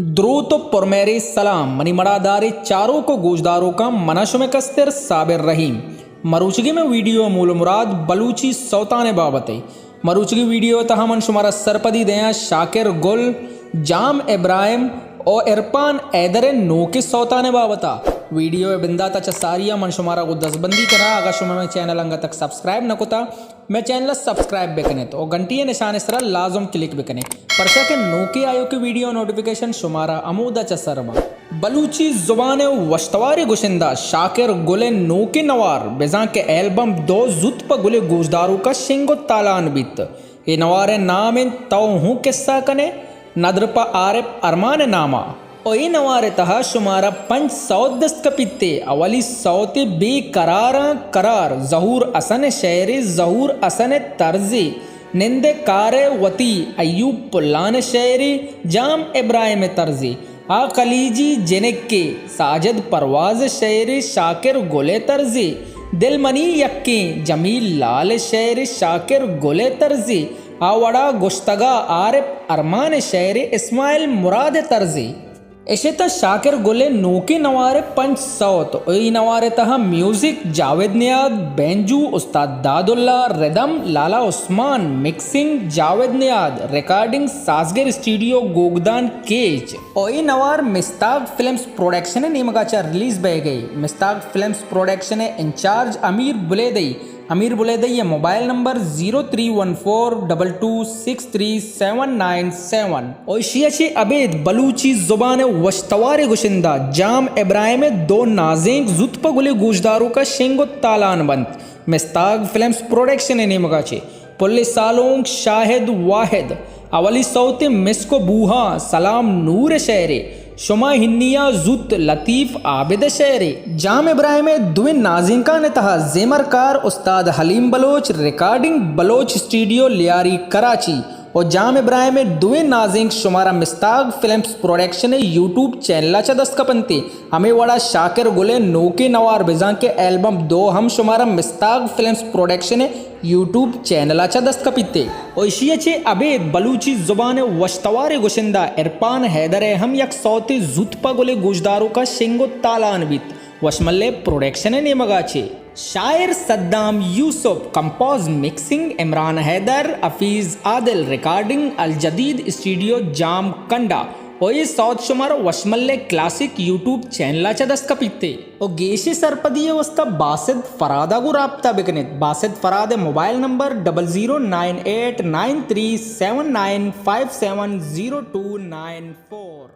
دروت و پرمہرے سلام منی مڑادارے چاروک و گوشداروکاں، منا شمئے کستر صابر رحیم۔ مروچگی مئے ویڈیو مول و مراد بلوچی سوتانے بابتے۔ مروچگی ویڈیو تہا من شمارا سرپدی دیاں شاکر گل، جام ابراہیم او عرفان حیدر نوکے سوتانے بابتا۔ ویڈیو بنداتا چہ ساریا من شمارا گوں دزبندی کناں، اگا شما مئے چینل انگت تک سبسکرائب نہ کتا، مئے چینل ءَ سبسکرائب بکنیت و گھنٹی ءِ نشان ءِ سرا لازم کلک بکنیت، پرچا کہ نوکیں آیوکیں ویڈیو نوٹیفیکیشن شمارا ہمودا چہ سر باں۔ بلوچی زبان ءِ وشتواریں گشندہ شاکر گل ءِ نوکیں نوار بزاں کہ البم دو زوت پہ گل ءِ گوشداروکا شنگ و تالان بیت۔ اے نوار ءِ نام انت تو ہوں کسہ کنے، ندر پہ عارف ارمان ءِ ناما۔ و اے نوار ءِ تہا شمارا پنچ سوت دست کپیت ءُ اولی سوت ءَ بے قراراں قرار، ظہور حسن ءِ شعرے، ظہور حسن ءِ طرزے، نند ءِ کار ءَ وتی، ایوب پلان ءِ شعرے، جام ابراہیم ءِ طرزے، آ خلیجی جنکے، ساجد پرواز ءِ شعرے، شاکر گل ءِ طرزے، دل منی یکیں، جمیل لال ءِ شعرے، شاکر گل ءِ طرزے، آ وڑا گشتگا عارف ارمان ءِ شعرے، اسماعیل مراد ءِ طرزے۔ اش ات شاکر گل ءِ نوکیں نوار ءِ پنچ سوت۔ اے نوار ءِ تہا میوزک جاوید نیاد، بینجو استاد Dadullah, rhythm Lala Usman, mixing Javed Niyad, recording Sazgar studio Gogdan Kech. او اے نوار مستاگ فلمز پروڈکشن ءِ نیمگا چہ ریلیز بئیگ ءَ۔ مستاگ فلمز پروڈکشن ءِ انچارج امیر بلیدئی۔ امیر بلیدئی ءِ mobile number zero three one four double two six three seven nine seven. او ایشی ءَ چہ ابید بلوچی زبان ءِ وشتواریں گشندہ جام ابراہیم ءِ دو نازینک زوت پہ گل ءِ گوشداروکا شنگ و تالان بنت۔ مستاگ فلمز پروڈکشن ءِ نیمگا چہ پل سالونک شاہد واحد، اولی سوت مسک و بوہا سلام نور ءِ شعرے، شما ہنیا زوت لطیف عابد ءِ شعرے۔ جام ابراہیم ءِ دوئیں نازینکانی تہا زیمر کار استاد حلیم بلوچ، ریکارڈنگ بلوچ اسٹوڈیو لیاری کراچی۔ و جام ابراہیم ءِ دوئیں نازینک شمارا مستاگ فلمز پروڈکشن ءِ یوٹیوب چینل ءَ چہ دست کپنت۔ ہمے وڑا شاکر گل ءِ نوکیں نوار بزاں کہ البم دو ہم شمارا مستاگ فلمز پروڈکشن ءِ یوٹیوب چینل ءَ چہ دست کپیت۔ و ایشی ءَ چہ ابید بلوچی زبان ءِ وشتواریں گشندہ عرفان حیدر ءِ ہم یک سوتے زوت پہ گل ءِ گوشداروکا شنگ و تالان بیت۔ وشملے پروڈکشن ءِ نیمگا چہ شاعر صدام یوسف، کمپوز مکسنگ عمران حیدر، حفیظ عادل، ریکارڈنگ الجدید اسٹوڈیو جام کنڈا۔ و اے سوت شمارا وشملے کلاسک یوٹیوب چینل ءَ چہ دست کپیت۔ و گیشیں سرپدی ءِ واستا باسط فراد ءَ گوں رابطہ بکنیت۔ باسط فراد ءِ mobile number double zero nine eight nine three seven nine five seven zero two nine four.